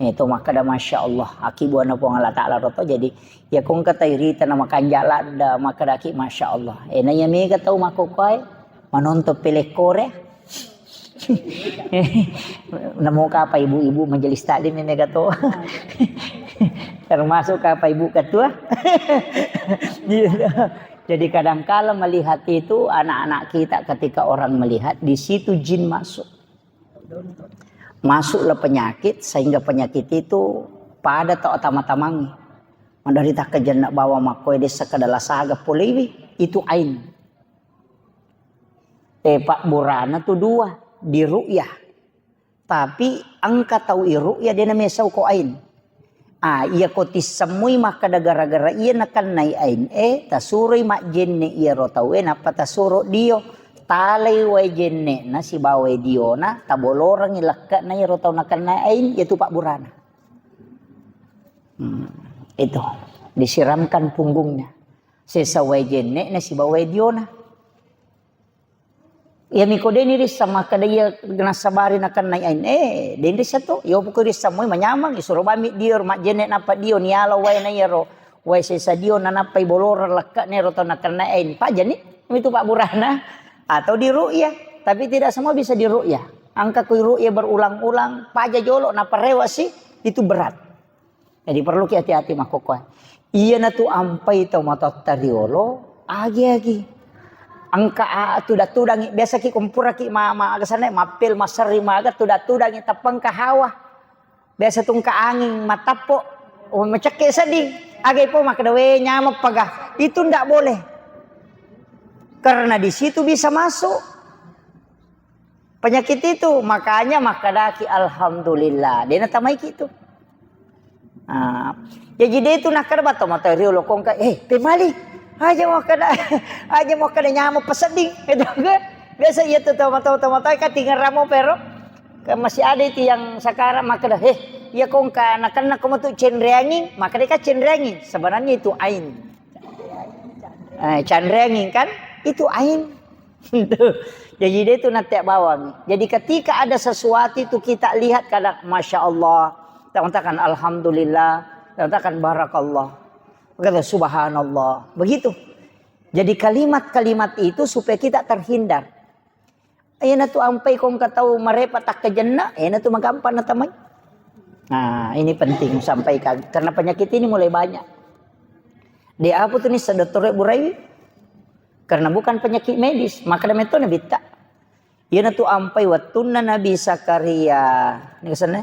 Eh, to makkeda masya Allah, akibbuana Puang Allah Taala roto. Jadi ya ko engka tairita na makanja ladda makkedaki masya Allah. Eh, na iya mega tau makkokkoe manonton pelekore. Namo kapa ibu-ibu majelis taklim mega to. Termasuk kapa ibu ketua. Gitu. Jadi kadangkala melihat itu anak-anak kita ketika orang melihat di situ jin masuk. Masuklah penyakit sehingga penyakit itu pada tau tama-tamangi. Maderri takkajenna bawang makkoe de' sekedar lasaga polewi, itu ain. Eh, pabburana tu dua, di ru'yah. Tapi engka tau i ru'yah de' namesau ko ain. Ah, iya ko tissemmui makkeda gara-gara iya nakennai ain e, tasuroi majjenne iyaro tau e, nappa tasuro dio. Talai wae jenne'na sibawa wae diona, tabolorengi lekke'na iyaro tau nakennai ain, iyatu pabburana. Hmm, itu. Disiramkan punggungnya. Sesa wae jenne'na sibawa wae diona. Iya miko de' nirisseng makkeda iya nassabari nakennai ain. Eh, de' nirisseng tu. Iya poko risseng moi manyameng, isuro bammi dio, majjenne nappa dio, niala wae na iyaro. Wae sesa dio nanappai boloreng lekke'na ero tau nakennai ain. Pajani, itu pabburana. Atau di ru'yah. Tapi tidak semua bisa di ru'yah. Engka kui ru'yah berulang-ulang, paja jolo, nappa rewasi, itu berat. Jadi perlu ki hati-hati makkokkoe. Iyanatu ampai tau matoatta riolo, agi-agi. Engka a-, tudang-tudangi, biasa ki kumpura ki ma-, ma-, aga sana, mappel, maserri, maga, tudang-tudangi, tappa engka hawa. Biasa tu engka anging, matappo, oh, macekke seddi. Aga ipo makkeda, "We, nyameng paga." Itu ndak boleh. Karena di situ bisa masuk penyakit itu, makanya makkedaki, "Alhamdulillah, de' natamaiki tu." Ah, jaji de' tu nakkeda batto mata riolo kongka, "Eh, pemali, aja makkeda, aja makkeda nyameng pasedding." Itu kan. Biasa iya tu tau mata-mata ka tingeramo pero. Kan masih ada itu yang sekarang makkeda, "Eh, iya kongka nakenna ko matu cenreanging, makkeda ka cenreanging." Sebenarnya itu ain. Eh, canreanging kan? Itu ain. Tuh. Jadi de' tu natte bawang. Jadi ketika ada sesuatu itu kita lihat kadang, "Masya Allah." Kita mengatakan, "Alhamdulillah." Kita mengatakan, "Barakallah." Kata, "Subhanallah." Begitu. Jadi kalimat-kalimat itu supaya kita terhindar. Iyanatu ampai kongka tau marepa takkajenna, iyanatu magampang natamai. Nah, ini penting sampaikan. Karena penyakit ini mulai banyak. De' apa tu ni sedottore buraiwi. Karena bukan penyakit medis, maka demikian nabitta. Iyanatu ampai wettunna Nabi Zakaria, ini kesannya?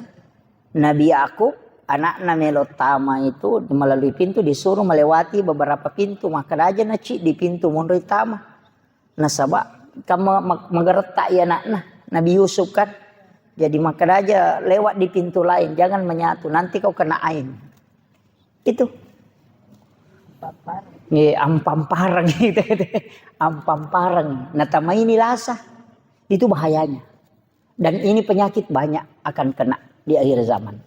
Nabi Yakub, anakna melo tama itu melalui pintu disuruh melewati beberapa pintu, maka aja naci di pintu monroi tama. Nasaba kan ma-, ma-, magaretta iya anakna Nabi Yusuf kan. Jadi maka aja lewat di pintu lain, jangan menyatu, nanti kau kena ain. Itu. Iya, ampampareng gitu. Ampampareng. Nah, tamaini lasa. Itu bahayanya. Dan ini penyakit banyak akan kena di akhir zaman.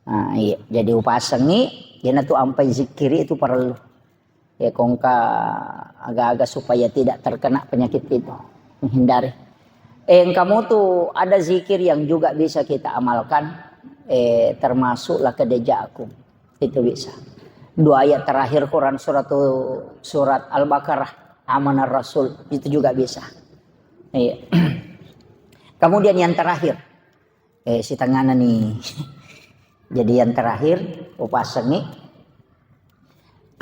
Nah, iya. Jadi upasengi, iyanatu ampai zikiri itu perlu. Ya, kongka aga-aga supaya tidak terkena penyakit itu. Menghindari. Eh, kamu tuh ada zikir yang juga bisa kita amalkan. Eh, termasuklah kedejaku. Itu bisa. Dua ayat terakhir Quran surat, surat Al-Baqarah, Amanar Rasul, itu juga bisa. Iya. Kemudian yang terakhir, eh, sitengahna nih. Jadi yang terakhir, upasengi,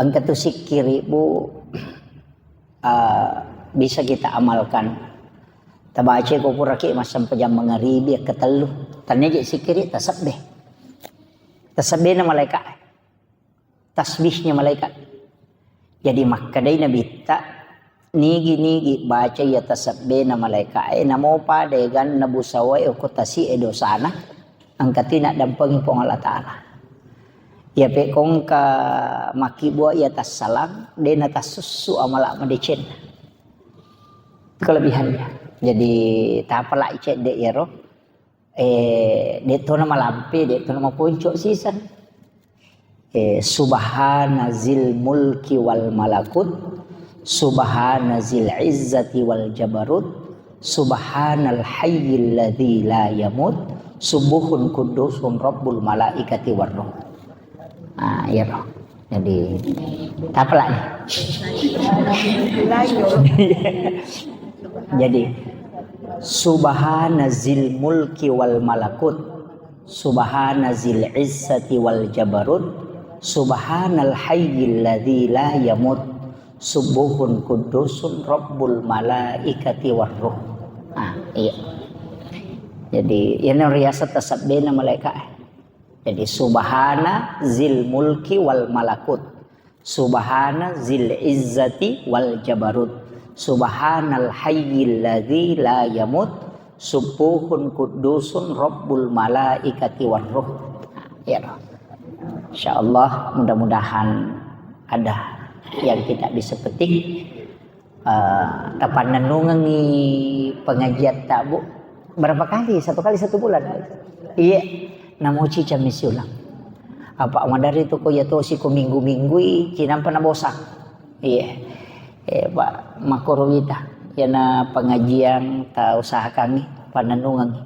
engka tu sikkiri, Bu, eh, bisa kita amalkan. Tabaca ko puraki massempajang mangaribi, ketellu. Tania je sikkiri, tasebbe. Tasebbena malaikat. Tasbihnya malaikat. Jadi makkedai Nabitta, nigi-nigi baca iya tasebbena malaika'e, namo pada eganna busawae okko tasi'e dosana, engka tu naddampengi Puang Allah Ta'ala. Iya pekko engka makkibua iya tassalang, de natassussu amala madecenna. Itu kelebihannya. Jadi tapalai cedde iyaro. Eh, de tona malampe, de tona maponco siseng. Eh, subhana zil mulki wal malakut, subhana zil izzati wal jabarut, subhanal hayyil ladzi la yamut, subuhun kudusun rabbul malaikati war ruh. Ah, iya toh. Jadi, tapalai. Jadi, subhana zil mulki wal malakut, subhana zil izzati wal jabarut, subhanal hayyil ladzi la yamut, subuhun kudusun rabbul malaikati war ruh. Ah, iya. Jadi, ini riasat tasebbena malaikat. Jadi, subhana zil mulki wal malakut. Subhana zil izzati wal jabarut. Subhanal hayyil ladzi la yamut. Subuhun kudusun rabbul malaikati war ruh. Ya, insyaallah, mudah-mudahan ada yang kita bisa petik. Eh, tapannennungengngi pengajiatta, Bu. Berapa kali? Satu kali satu bulan? Iya. Namoci cammi siulang. Apa maderri tu ko iya tosi ko minggu-minggui, cinampa nabosang. Iya. Eh, Pak, makkoro wita. Iyana pengajian ta usahakangngi, pannennungengngi.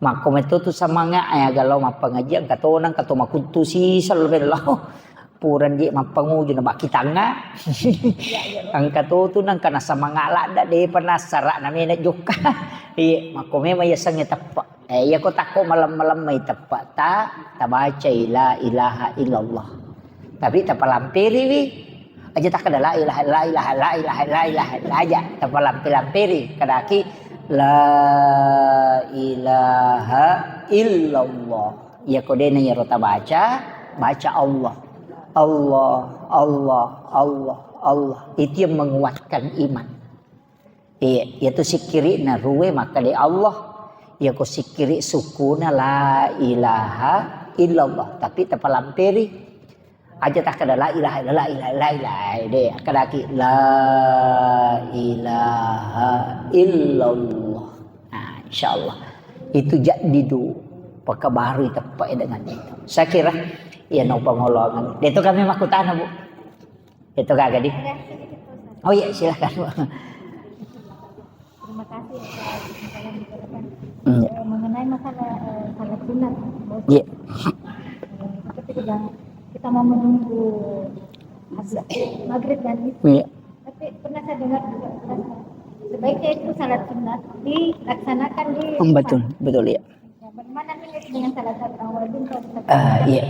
Makko metto tu semangat, eh, aga lao mappangajiang, engka tona, engka to makuttu siseng lo bello. Purani je mappanguju na bakkitangnga. Engka to tu nengka nasemangat ladda, depa nassara na mena jokka. Iya, makko memang yasengnge teppe. Eh, iya ko takko malem-malem mai teppe ta, tabacai la ilaha illallah. Tapi tapalampiriwi. Aja takkeda la ilaha, la ilaha, la ilaha, la ilaha, aja tapalampe-lamperi, kedaki la ilaha illallah. Iya ko dena iyaro tabaca, baca Allah. Allah, Allah, Allah, Allah. Itu yang menguatkan iman. Iya, iyatu sikkiri'na ruwe makkeda Allah. Iya ko sikkiri sukuna la ilaha illallah, tapi tapalamperi. Aja takkeda la ilaha illallah, la ilaha, la ilaha, de, akkedaki la ilaha illallah. Nah, insyaallah. Itu jaddidu, pakabarui teppe'e dengan itu. Saya kira, iya no pangolongan. Itu kami makkutana, Bu. Itu kagak di. Ada sedikit, Ustaz. Oh iya, silakan, Bu. Terima kasih atas apa yang dijelaskan. Iya. Eh, mengenai masalah, eh, salat sunat, Bos. Iya. Eh, seperti bilang, kita mau menunggu habis maghrib dan isya. Iya. Tapi pernah saya dengar juga, Ustaz, sebaiknya itu salat sunat dilaksanakan di rumah. Hmm, betul, betul, iya. Ya, bagaimana ini dengan salat sunat rawatib, kalau kita... Ah, iya.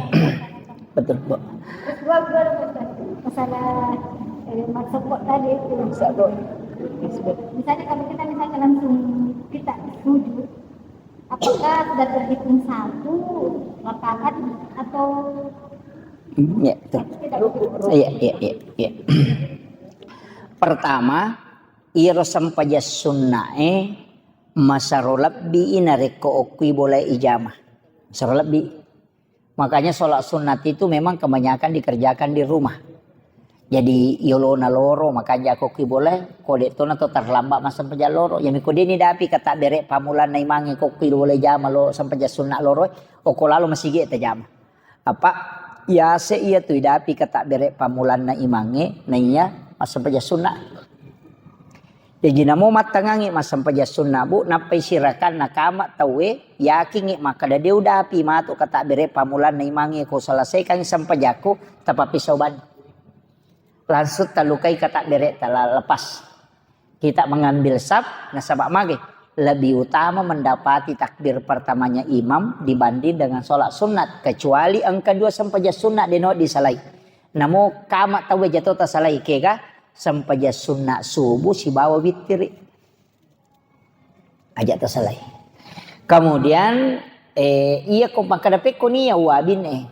Betul, Bu. Terus dua, dua, Ustaz. Masalah, eh, maksud kok tadi itu. Maksud kok. Misalnya kalau kita misalnya langsung kita sujud, apakah sudah terhitung satu rakaat atau... Hmm, iya, betul. Tidak begitu? Iya, iya, iya, iya. Pertama, iyaro sempajang sunnae masero lebbi narekko okkui bolae ijama. Masero lebbi. Makanya sholat sunat itu memang kebanyakan dikerjakan di rumah. Jadi, yolona loro, makanja ko ki boleh, ko de tona to terlambat massempajang loro. Yami ko deni dapi kata bere pamulanna imangnge ko ki boleh jama lo sempajang sunat loro, oko lalo masigi tajama. Apa yase iya tu idapi kata bere pamulanna imangnge, naiya massempajang sunat. Jaji namo mattangangngi massempajang sunna, Bu, nappai sirakanna kama tauwe, yakingngi makkeda de udapi matu katabbere pammulanna imangnge ko selesaikan sempajakku, tapappisau bani. Langsung talukai katabbere tala lepas. Kita mengambil saf, nasaba mage lebih utama mendapati takbir pertamanya imam dibanding dengan sholat sunat, kecuali engka dua sempajang sunat deno disalai. Namo kama tauwe jato tasalai kega sempajang sunat subuh sibawa wittiri. Aja tasalai. Kemudian, eh, iya ko makkeda pekko nia uwabin, eh.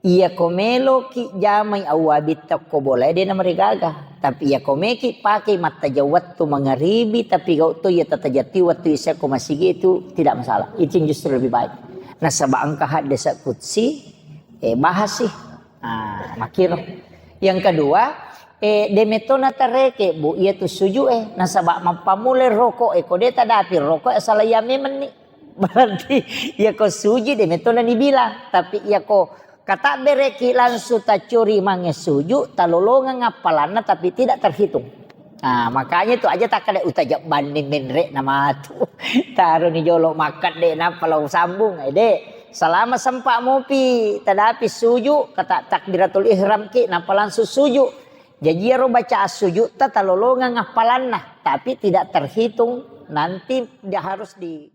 Iya ko meloki jamai awwabitta ko bolae de namarigaga. Tapi iya ko meki pakai mattajang wettu mangaribi, tapi gau to iya tatajatti wettu isya ko masigi itu tidak masalah. Itu yang justru lebih baik. Nasaba engka hadis qudsi, eh, bahas sih. Ah, makkiro. Yang kedua, eh, de metto natareke, Bu, iya tu sujud, eh. Nasaba mappamulai rokok, eh, ko de tadapi rokok, eh, salah iya memenni. Berarti iya ko sujud de metto na dibilang. Tapi iya ko katabbereki langsung taccuri mange sujud, talolongang appalanna tapi tidak terhitung. Nah, makanya itu aja takkeda utajabbanni menre na matu. Taroni jolo makkedde nappa lao sambung, eh, de. Selama sempat mupi tadapi sujud, kata takbiratul ihram ki, nappa langsung sujud. Jaji iyaro bacaan sujud ta talolongang appalanna, tapi tidak terhitung, nanti dia harus di